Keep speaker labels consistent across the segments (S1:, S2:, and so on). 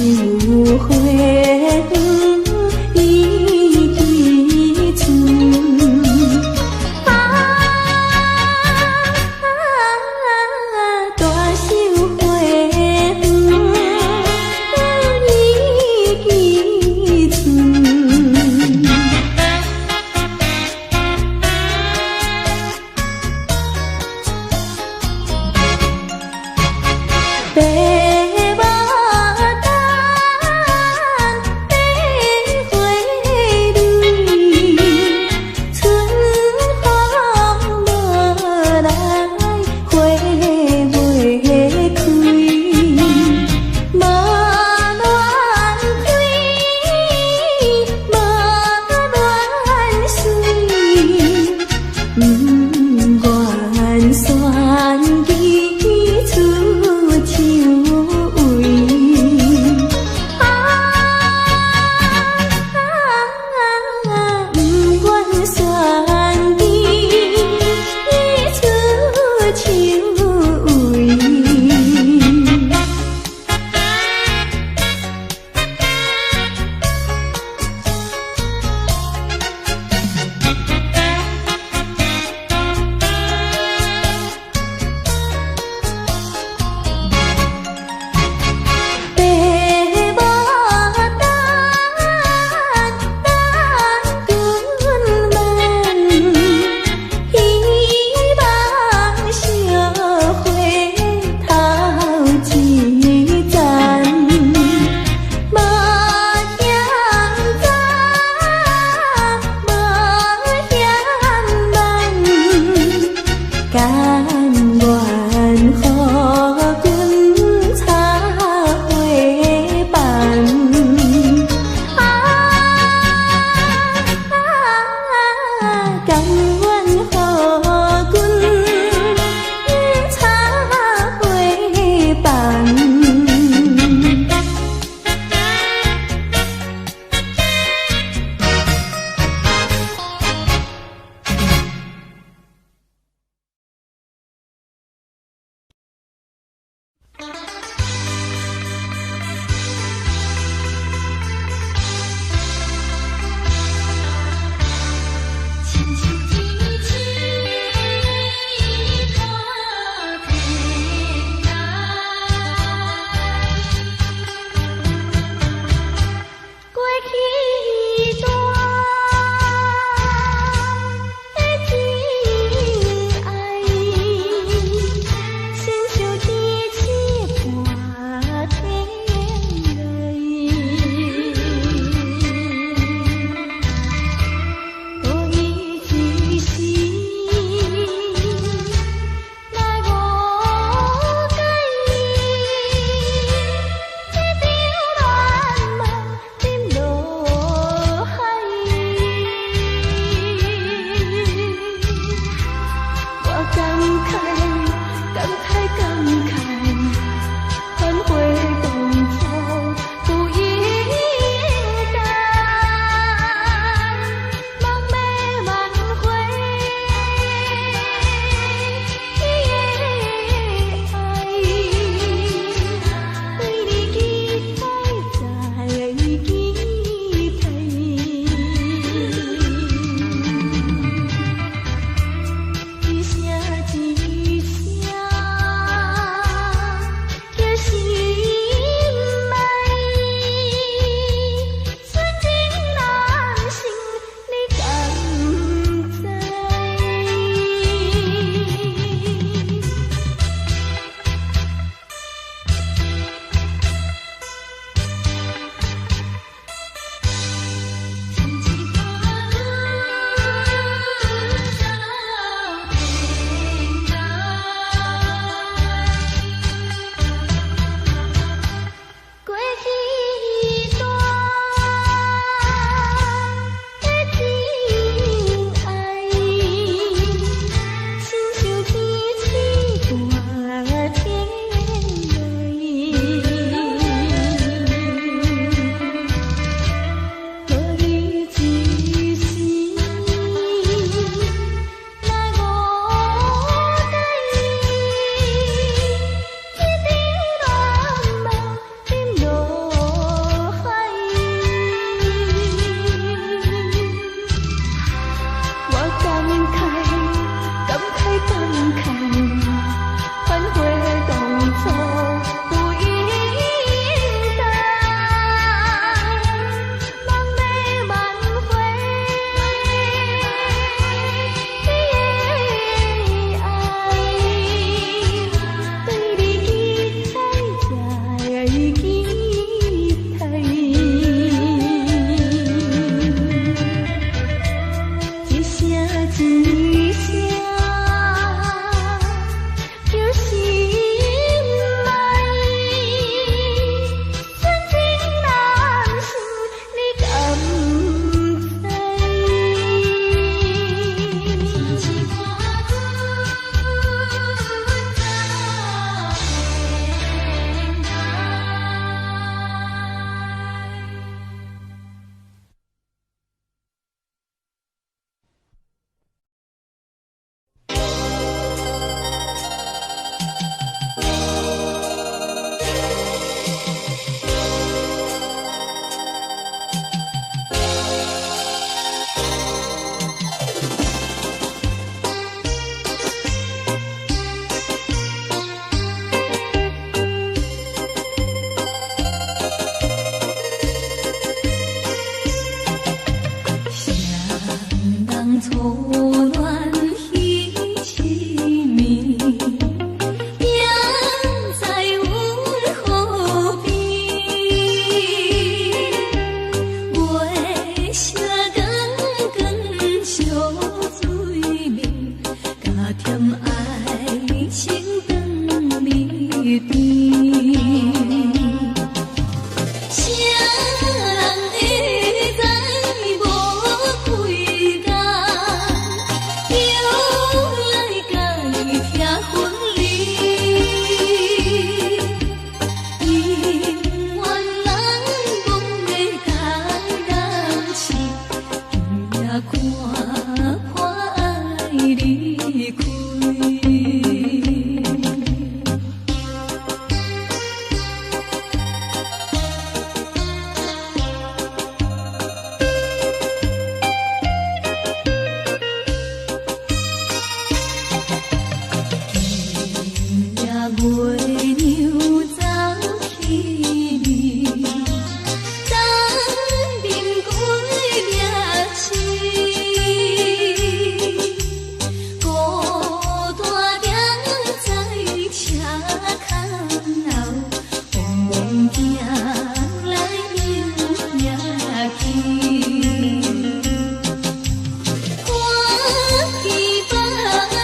S1: 繡花園伊幾寸。啊，大繡花園伊幾寸。爸母等，啥人會知無幾工，又來共伊拆分離。姻緣人夢的台南市，今夜看破愛離開。今夜月娘走去暝，東面鬼命死，孤單踮在車窗後，茫茫行來又行去。看見別人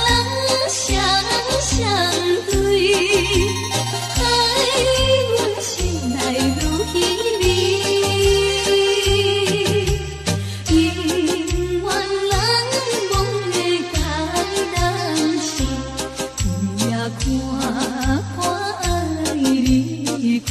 S1: 雙雙對，害阮心內愈稀微。姻緣人夢的台南市，今夜看破愛離開。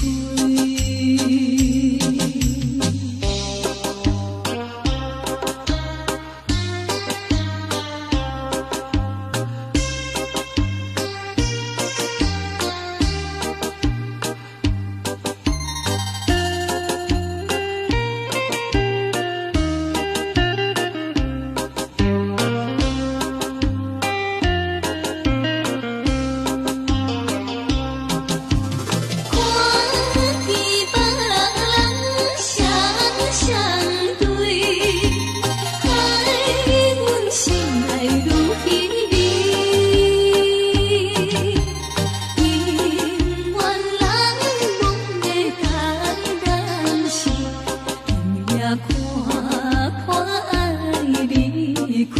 S1: 看見別人雙雙對，害阮心內愈稀微。姻緣人夢的台南市，今夜看破愛離開。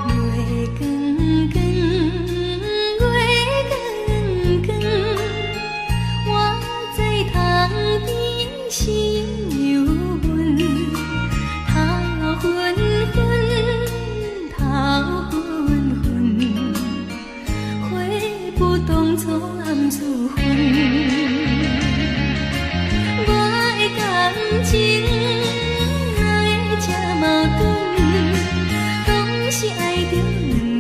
S1: 月光光，月光光，我在窗邊心又悶，頭昏昏，頭昏昏，回不當初暗處分。我的感情哪會這矛盾？總是愛著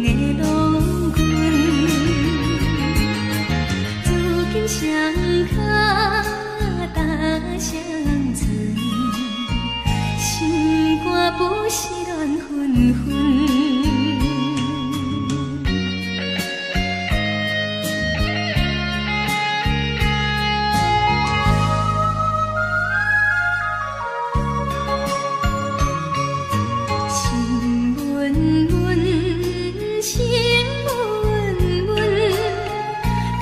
S1: 兩个郎君，如今雙跤踏雙船，心肝不是亂紛紛。心悶悶，心悶悶，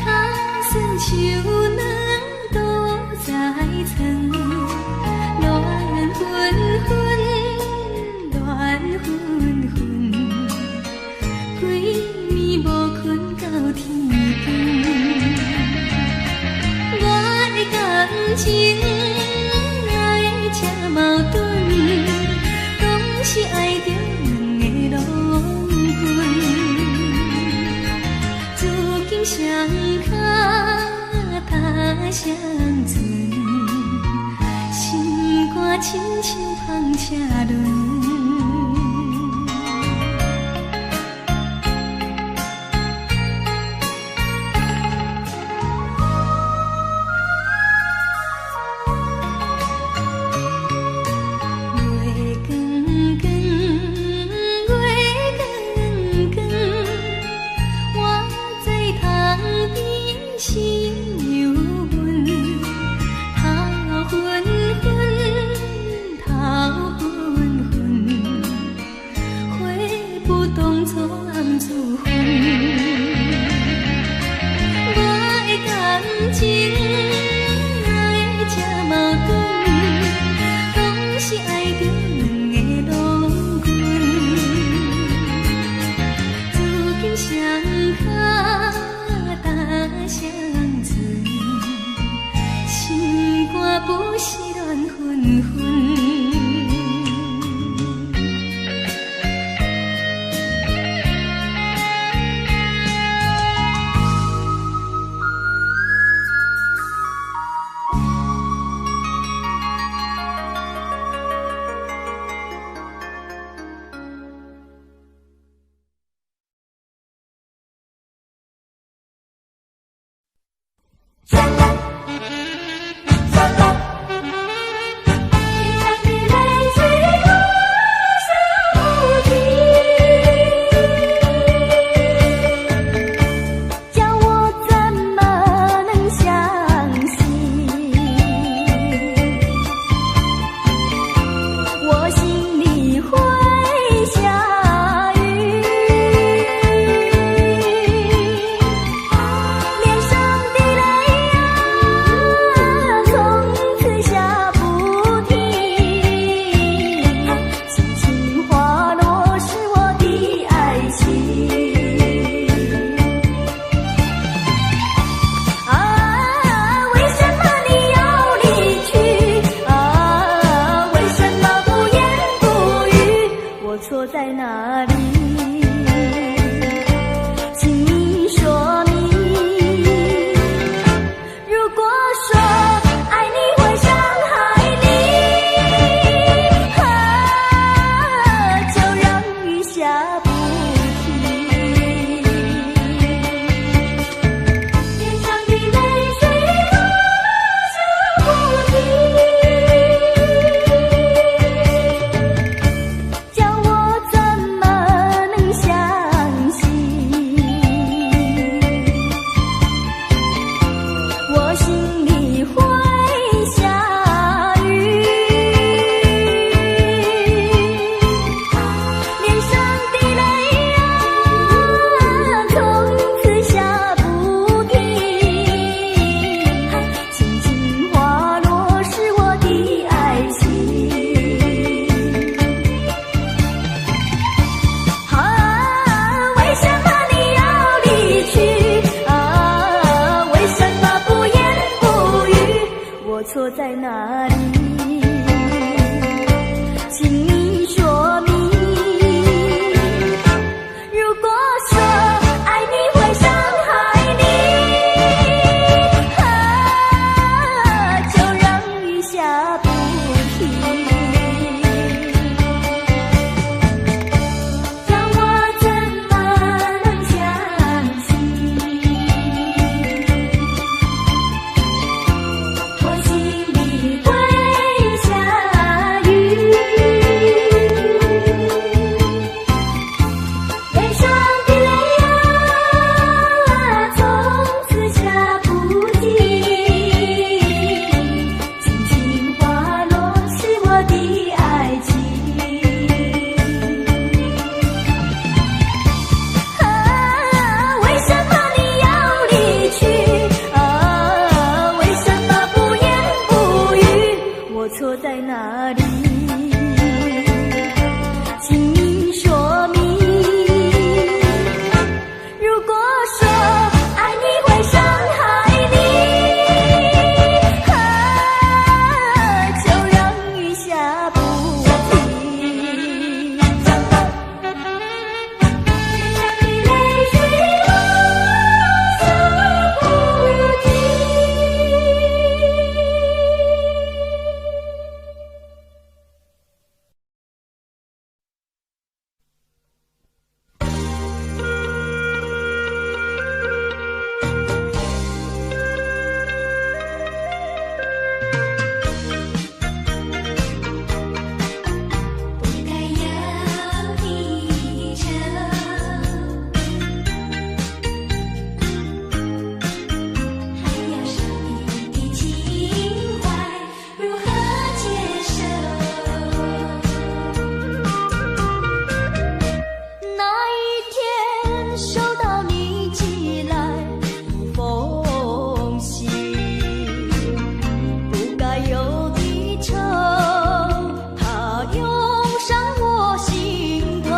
S1: 跤酸手軟倒在床，亂紛紛，亂紛紛，規暝無睏到天光。我的感情哪會這矛盾？總是愛著兩个郎君，如今雙跤踏雙船，心肝親像帆車輪。月光光，月光光，錯在哪裡？請你說明。如果說愛你會傷害你，啊，就讓雨下不停。叫我怎麼能相信？我心裡會下雨，悲傷的淚啊，從此下不停，輕輕滑落是我的愛情。啊，為什麼你要離去？啊，為什麼不言不語？我錯在哪裡？請你說明。如果說愛你會傷害你，啊，就讓雨下不停。淚水啊，下不停。
S2: 不該有離愁，還有少女的情懷，如何接受？
S1: 那一天收到你寄來一封信，不該有的愁，它湧上我心頭，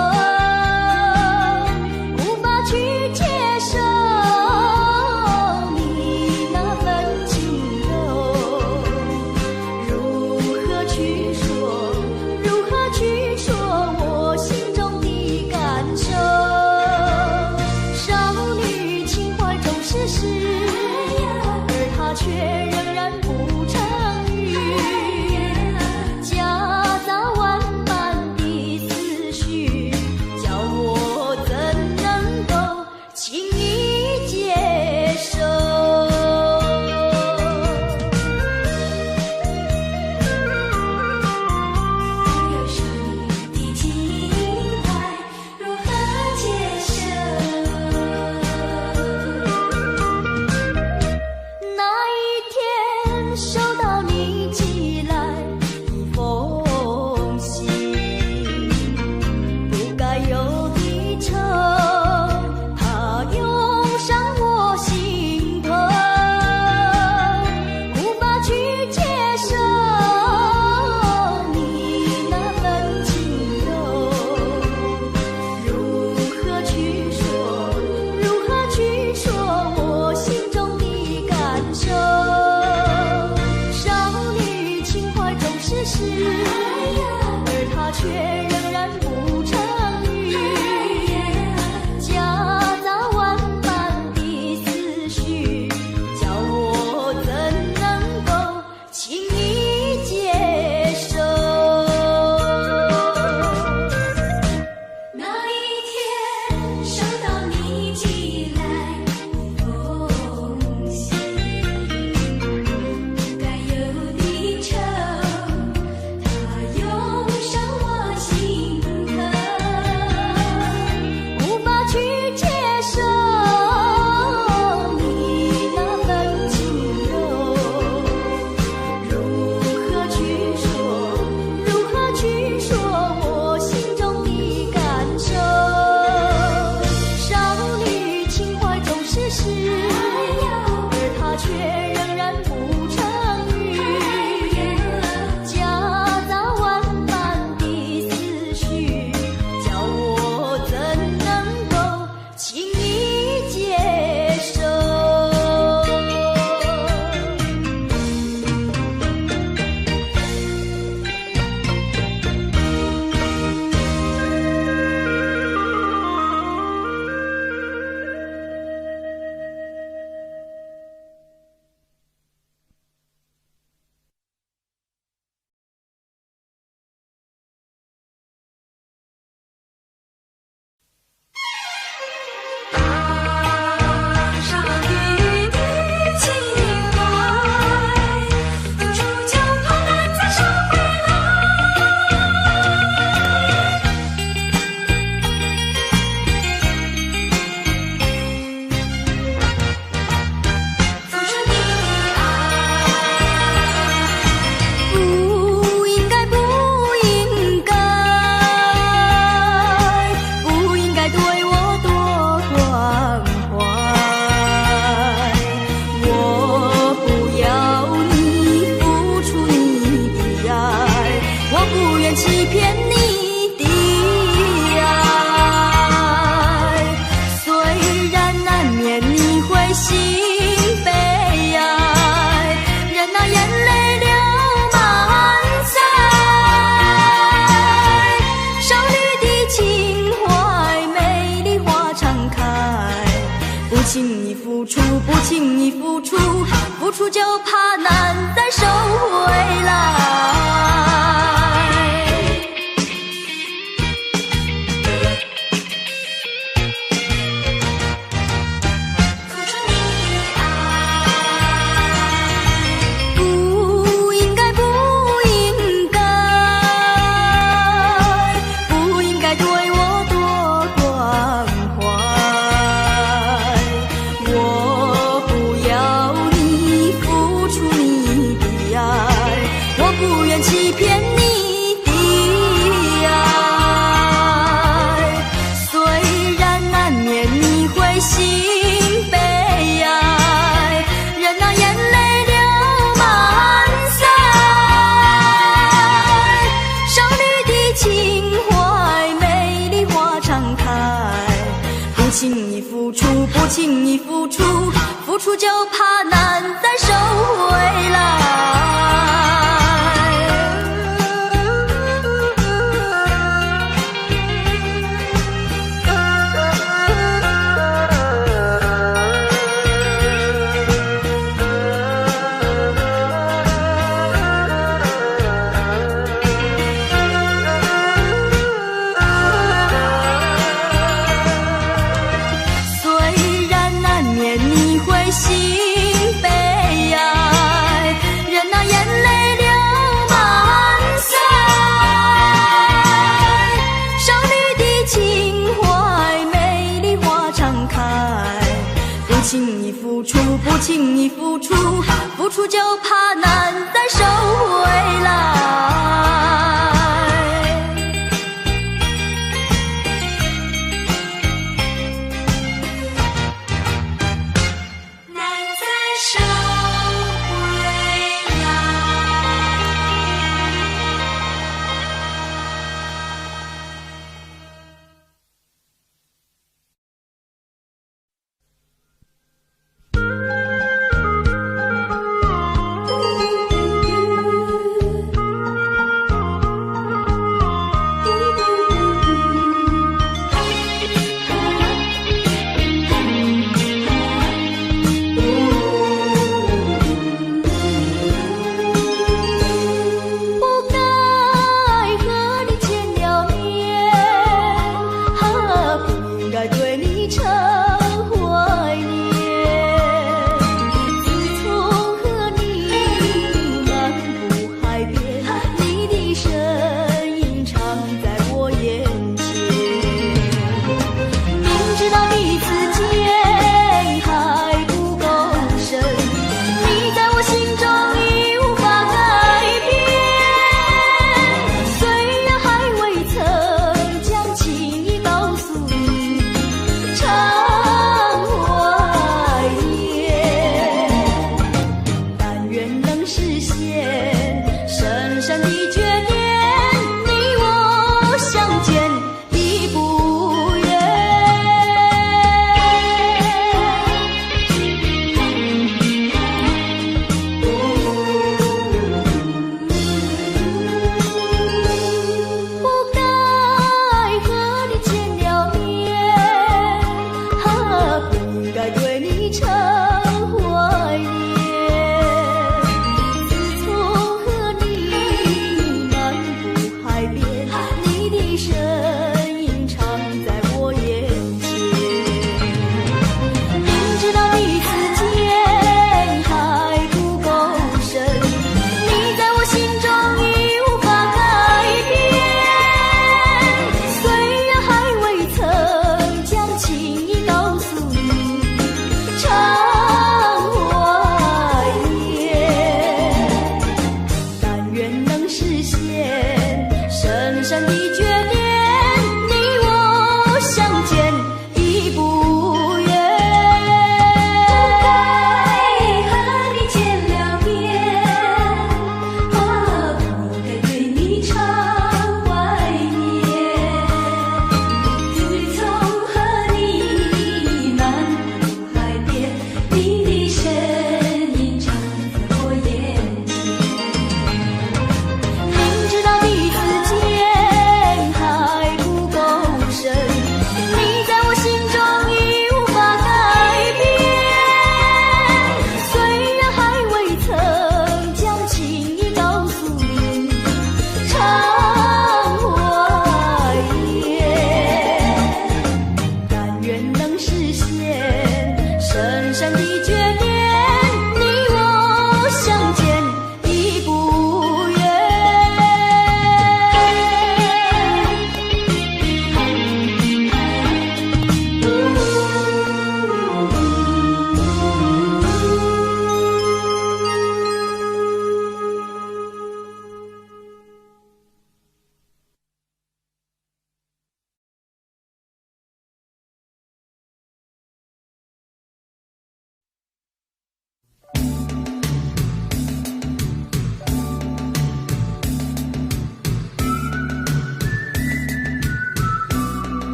S1: 無法去接受你那份情柔，如何去說？如何去說我心中的感受？少女情懷總是詩，而她卻仍然不成語，夾雜萬般的思緒，叫我怎能夠輕易接受？
S2: 還有少女的情懷，如何接受？
S1: 那一天收到你寄來一封信，不該有的愁，它湧不輕易付出，不輕易付出，付出就怕難再收回來。
S2: 付出你的愛，
S1: 不應該，不應該，不應該對我多關懷。我不要你付出你的愛，我不願欺騙你的愛。雖然難免你會心悲哀，任那眼淚流滿腮。少女的情懷，美麗花常開。不輕易付出，不輕易付出，付出就怕難再收回來。雖然難免你會心悲哀，任那眼淚流滿腮。少女的情懷，美麗花常開。不輕易付出，不輕易付出，付出就怕難再收回來。
S2: 難再收回來。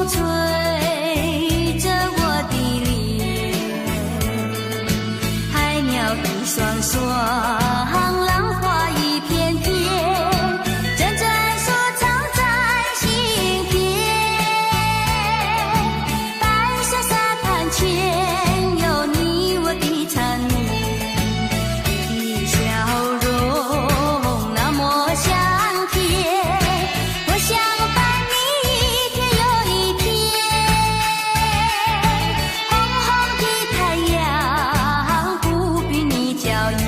S1: 吹著我的臉，海鳥一雙雙，浪花一片片，陣陣說唱在心田。白色沙灘前有你我的纏綿，你的笑容那麼香甜，我想伴你一天又一天。紅紅的太陽不比你嬌豔，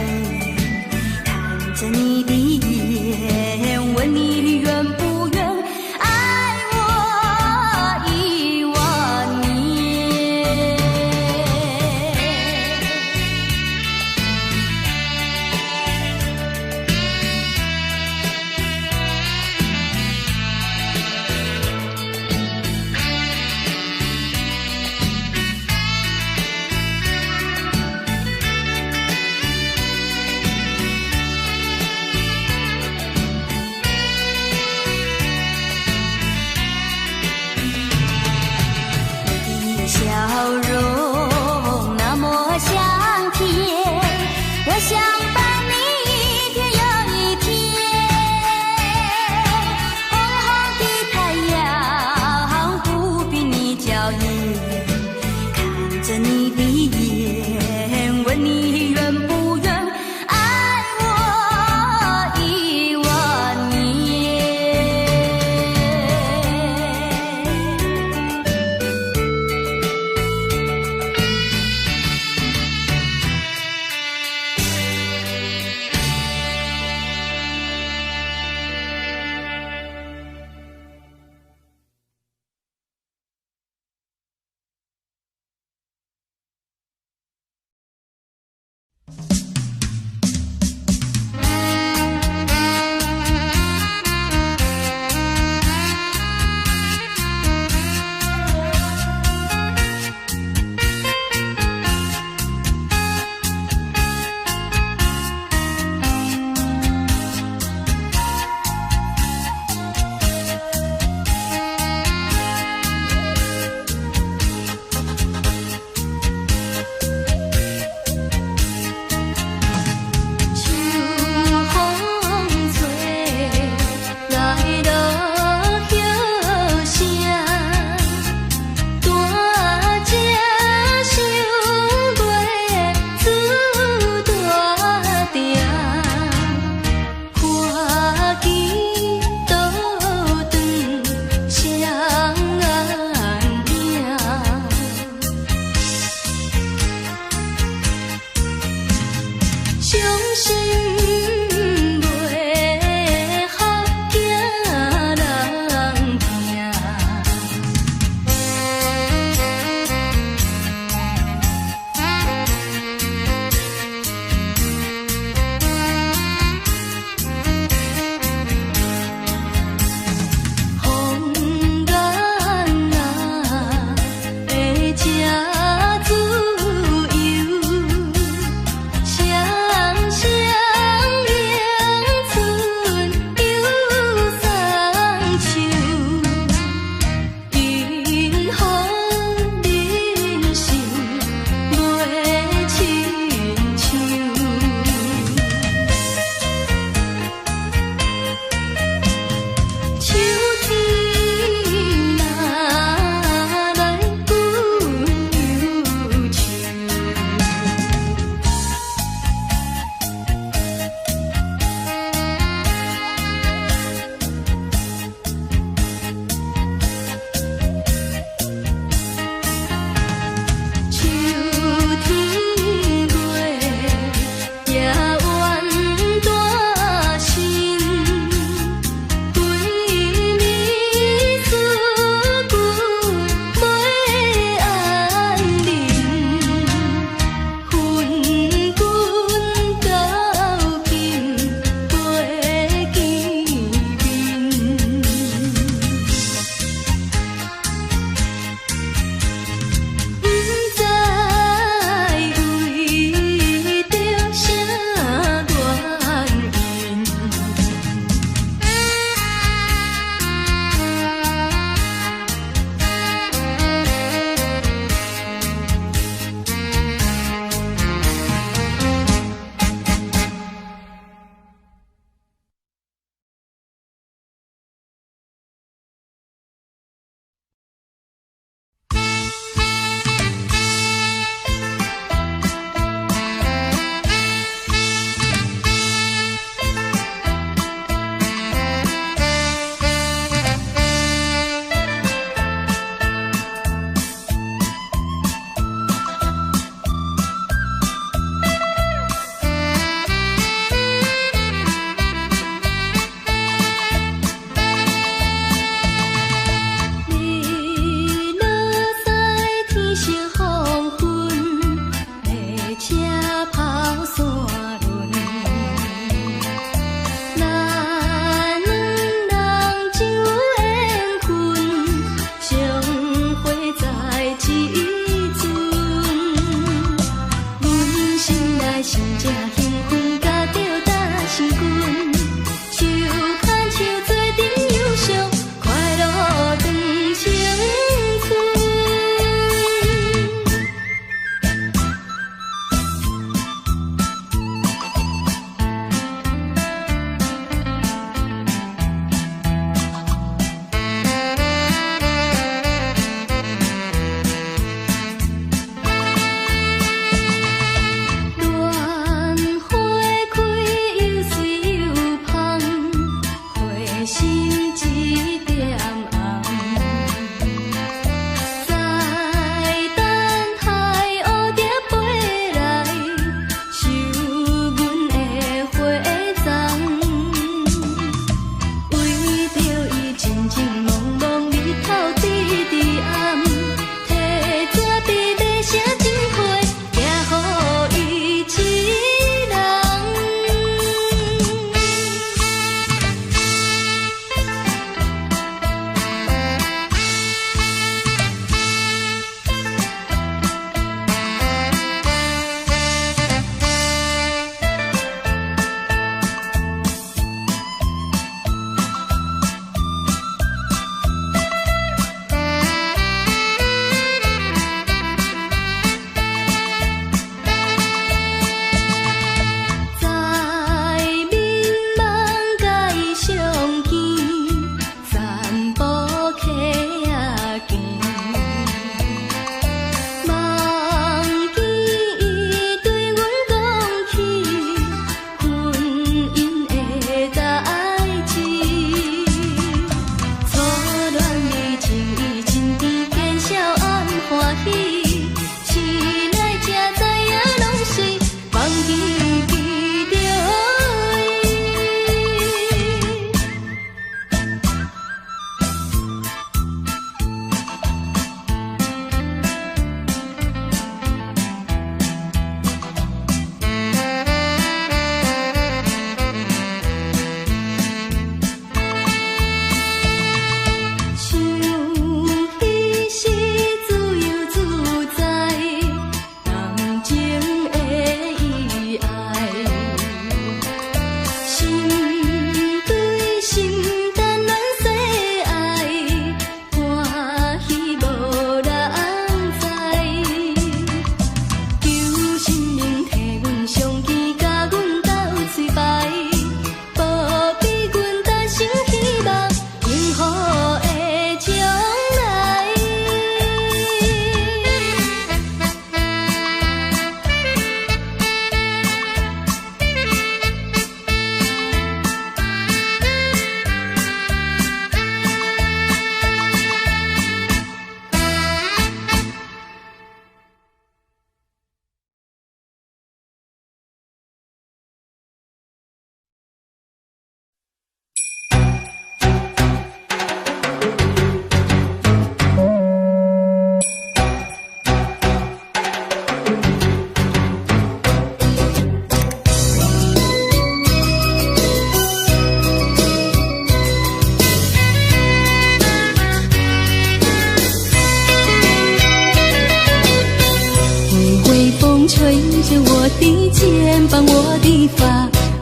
S1: 的肩膀，我的髮，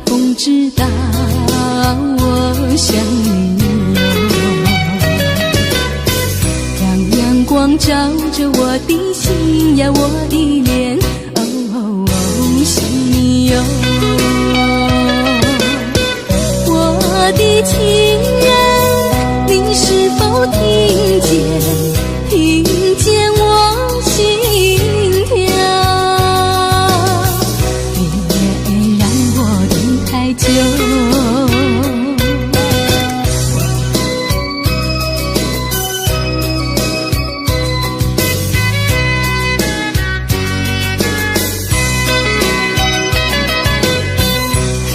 S1: 風知道我想你喲。讓陽光照着我的心呀，我的臉，哦哦哦，想你喲。我的情人，你是否聽見？聽見我心跳？別讓我等太久。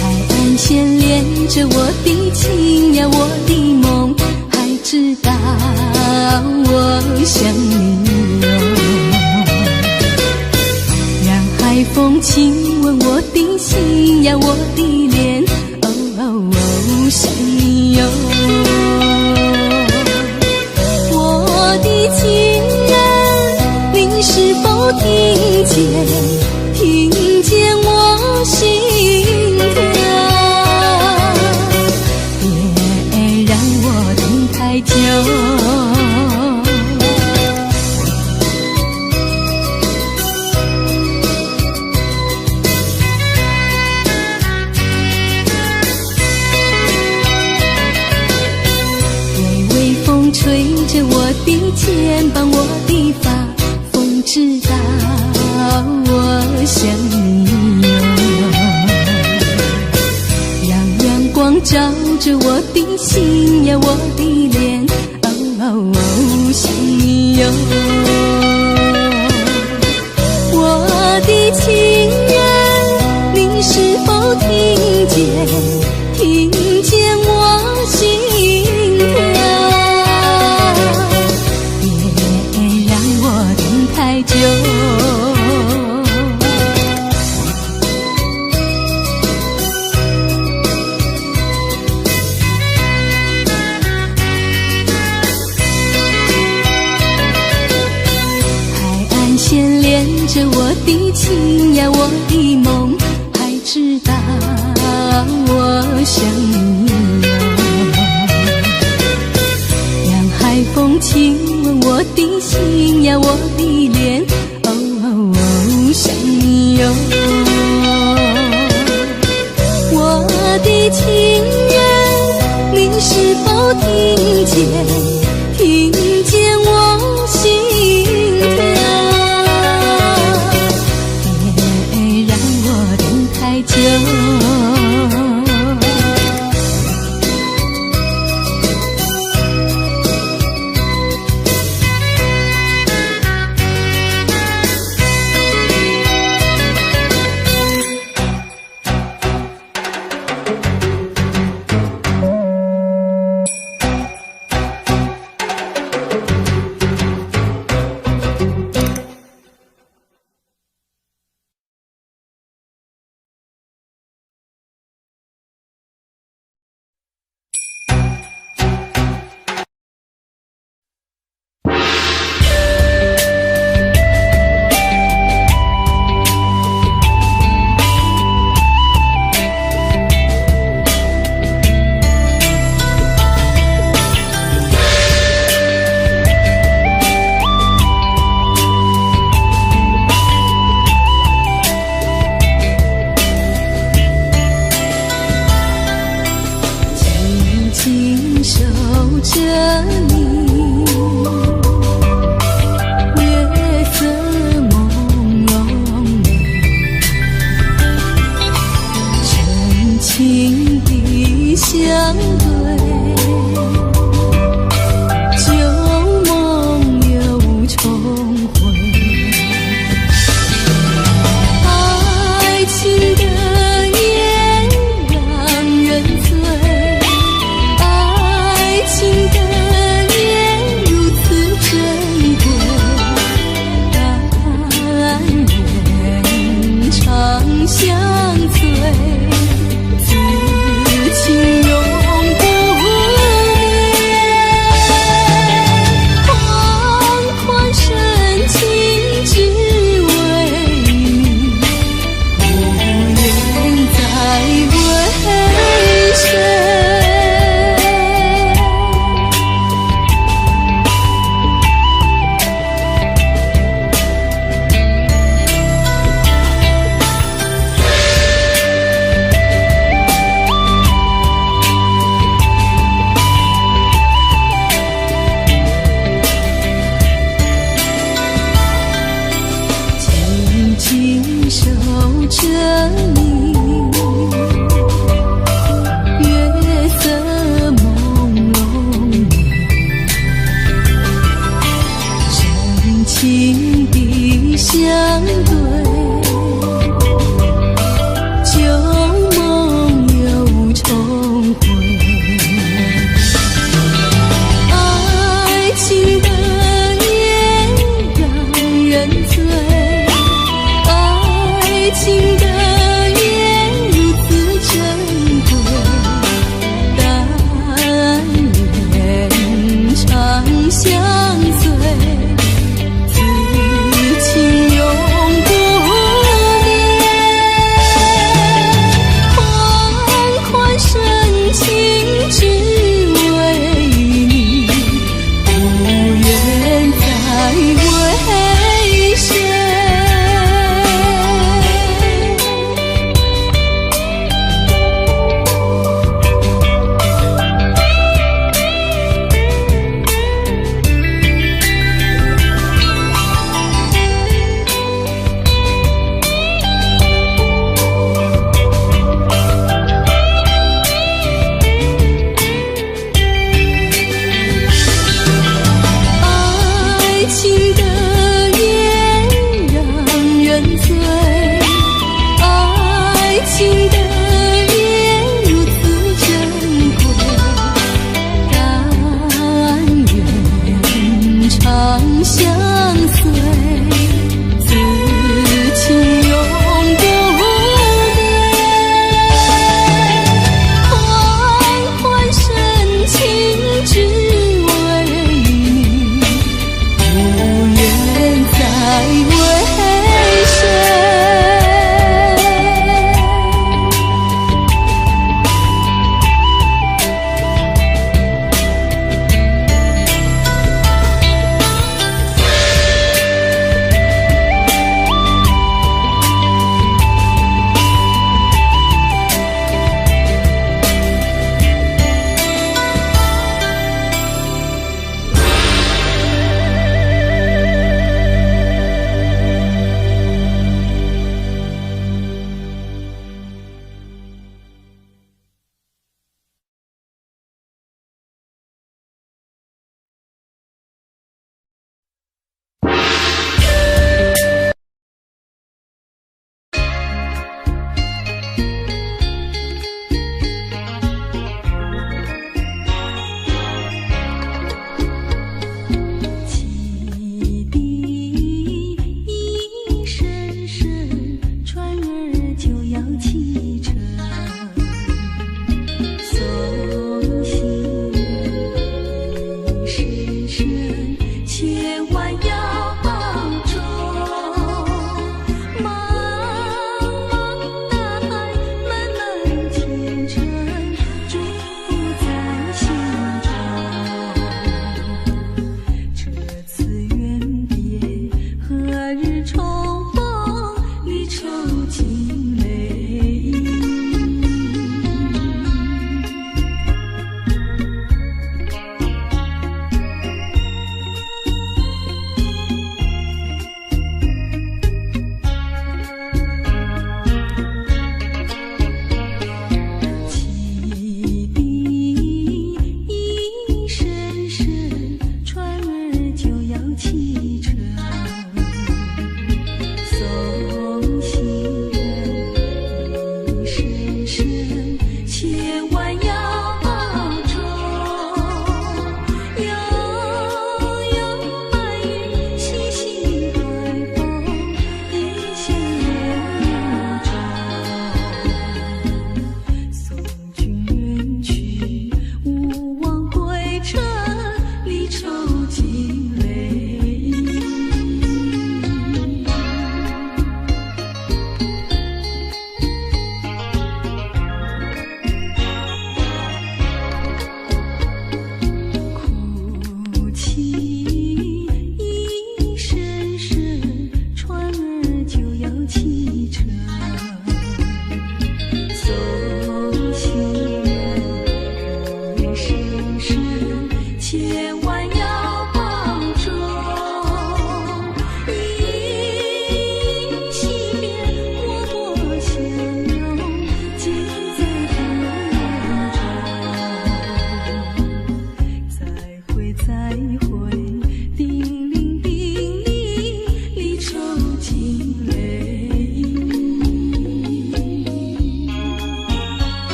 S1: 海岸線連着我的情呀，我的夢，海知道我想你喲。讓海風親吻我的心呀，我的臉，哦哦哦，想你喲。我的情人，你是否聽見？聽見我心跳？別讓我等太久。微微風吹着我的肩膀，我的髮，風知道我想你喲。讓陽光照着我的心呀，我的臉，哦哦哦，想你喲。我的情人，你是否聽見？聽見我心跳？別讓我等太久。海岸線連着我的情呀，我的夢，海知道我想你喲。讓海風親吻我的心呀，我的臉，哦哦哦，想你喲。我的情人，你是否聽見？聽見我心跳？別讓我等太久。情的相對，舊夢又重回。愛情的夜讓人醉，愛情的夜如此珍貴，但願長相隨，此情永不滅。款款深情只為你，不願再為誰。愛情的夜讓人醉，愛情的夜如此珍貴，但願長相隨，此情永不變。款款深情只為你，不願再為誰。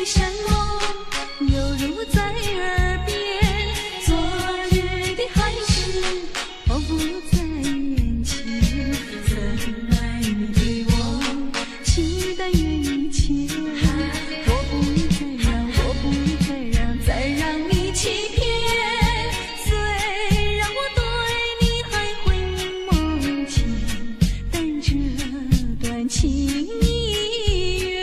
S1: 的山盟猶如在耳邊，昨日的海誓彷彿在眼前。曾愛你對我情淡緣已淺，我不再讓，我不再讓，再讓你欺騙。雖然我對你還魂縈夢牽，但這段情已遠。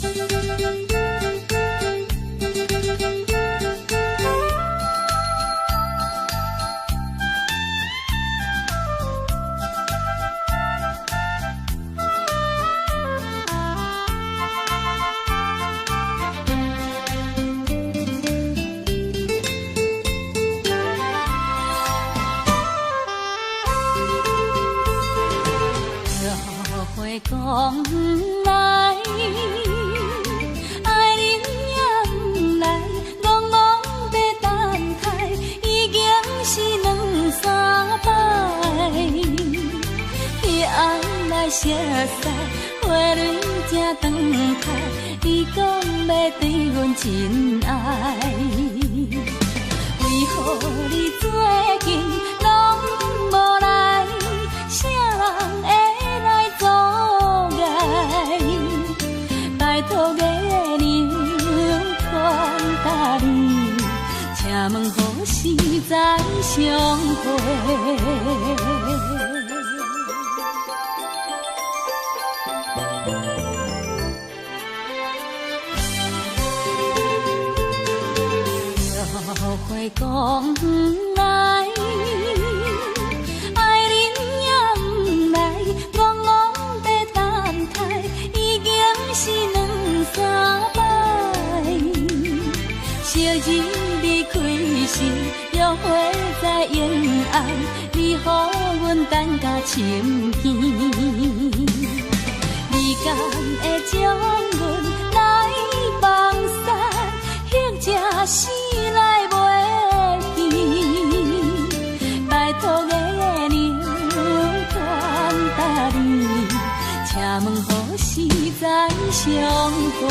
S1: 约花讲来，愛恁也毋來，戆戆欲等待，已經是兩三擺。彼暗來熟似，花蕊正斷開，伊講欲對阮真愛。為何你最近攏無來？啥人會來阻礙？拜託月娘傳達你，請問何時再相會？約花講來，愛恁也毋來，戆戆欲等待，已經是兩三擺。昔日離開時，約會在永安，你予阮等甲深更。你敢會將阮來放散，或者是來袂記？拜託月娘傳達你，請問何時再相會？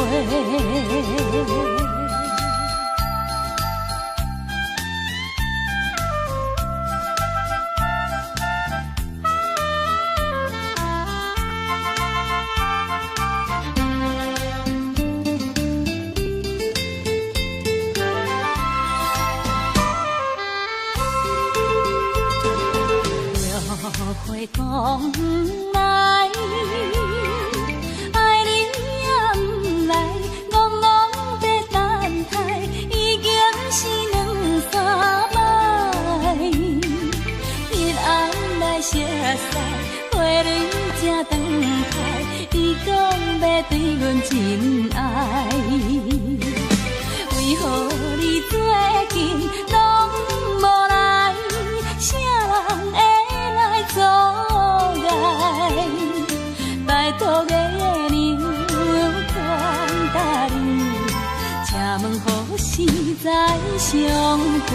S1: 約花講來，愛恁也毋來，戆戆欲等待，已經是兩三擺。彼暗來熟似，花蕊正斷開，伊講欲對阮真愛。為何你最近攏無來？啥人會來阻礙？拜託月娘傳達你，請問何時再相會？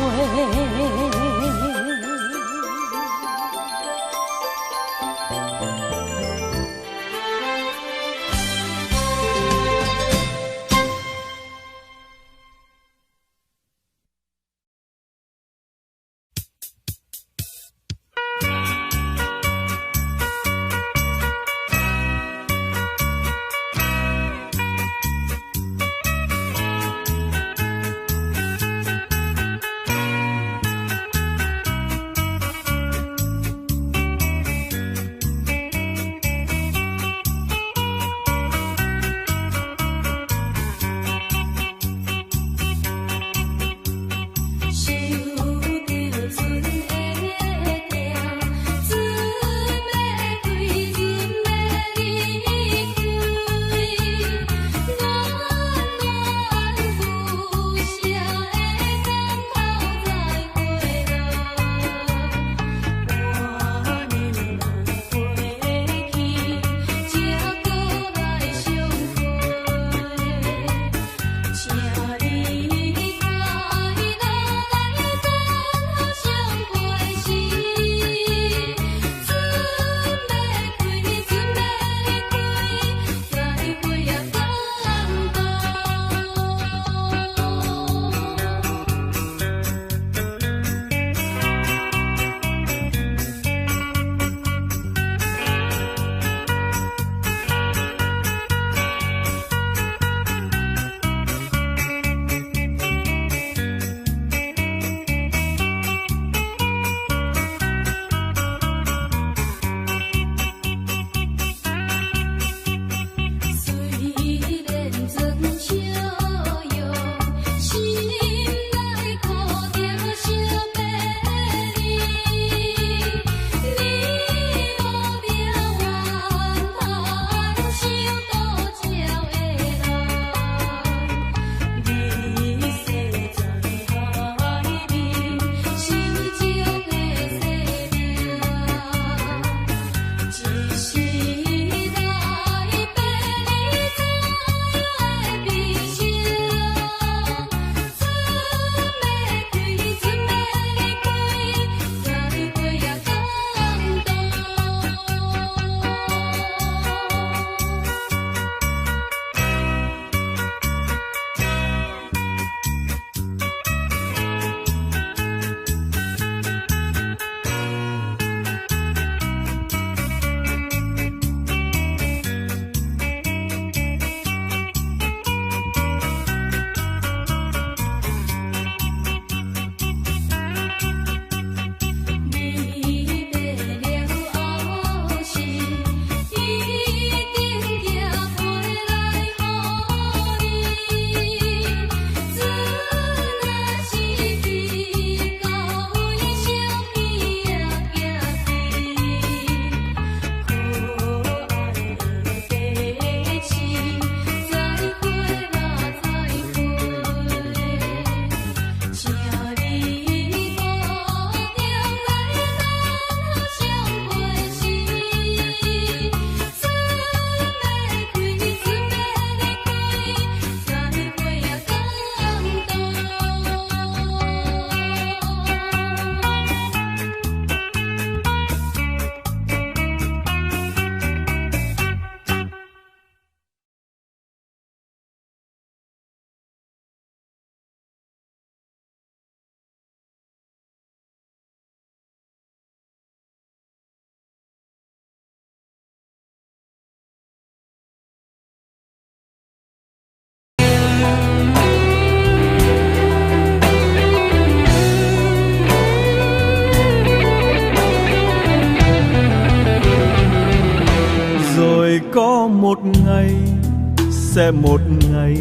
S3: Sẽ một ngày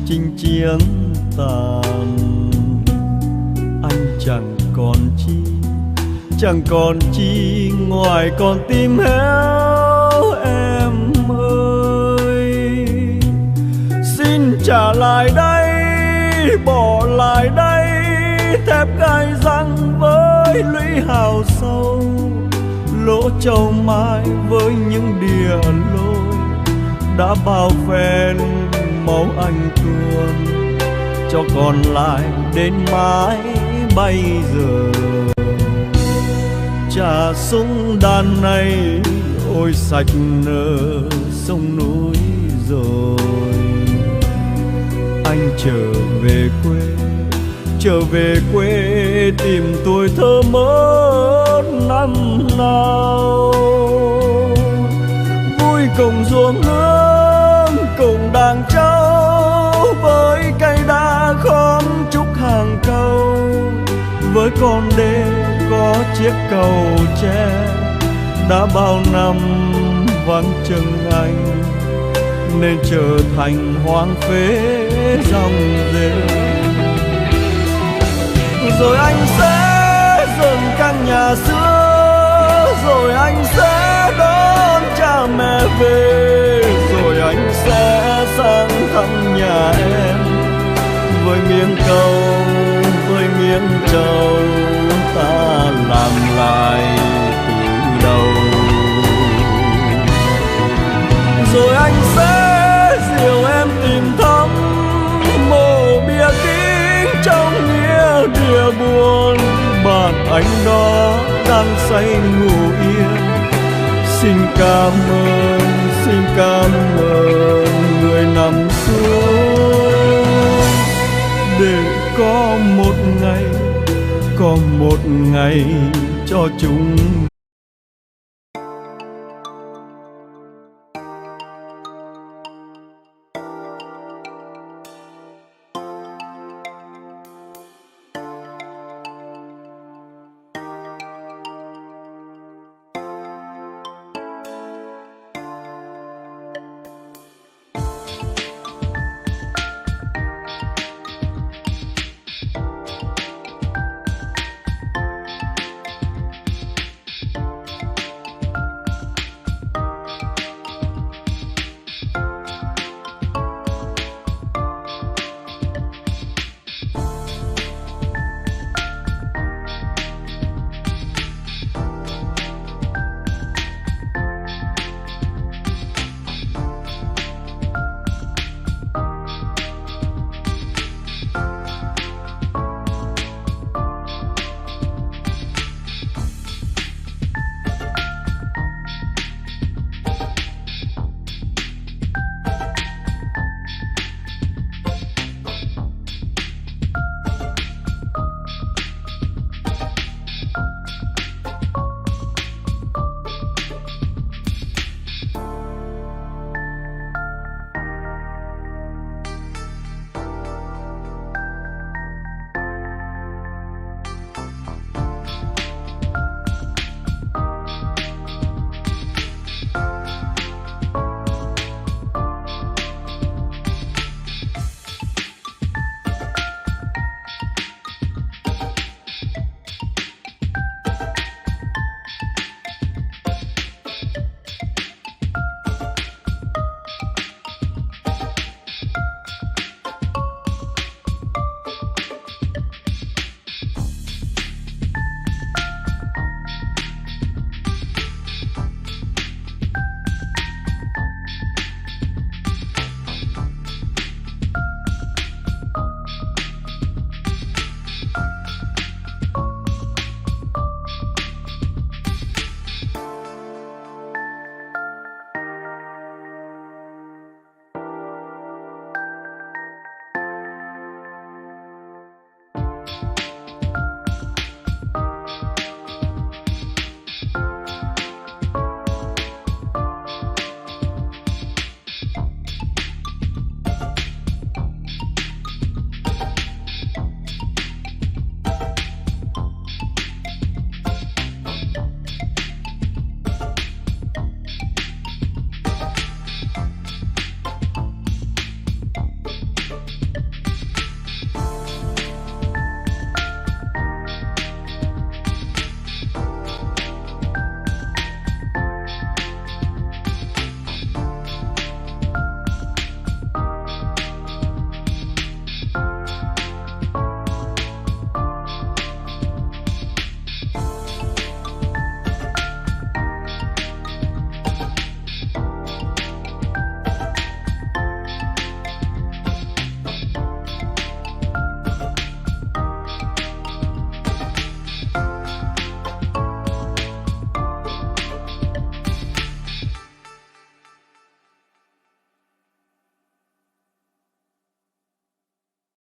S3: chinh chiến tàn. Anh chẳng còn chi, chẳng còn chi ngoài con tim héo, em ơi. Xin trả lại đây, bỏ lại đây thép gai răng với lũy hào sâu, lỗ châu mai với những địa lôi đã bao phen máu anh tuôn, cho còn lại đến mãi bây giờ. Trả súng đạn này, ôi, sạch nợ sông núi rồi. Anh trở về quê, trở về quê tìm tuổi thơ mất năm nào, vui cùng ruộng nương, cùng đàn trâu, với cây đa khóm trúc hàng câu, với con đê có chiếc cầu tre đã bao năm vắng chân anh nên trở thành hoang phế dòng rêu. Rồi anh sẽ dựng căn nhà xưa, rồi anh sẽ đón cha mẹ về, rồi anh sẽ sang thăm nhà em với miếng cau, với miếng trầu, ta làm lại từ đầu. Rồi anh sẽ dìu em tìm thăm mộ bia kính trong nghĩa địa buồn, bạn anh đó đang say ngủ yên. Xin cảm ơn, xin cảm ơn người nằm xuống để có một ngày, có một ngày cho chúng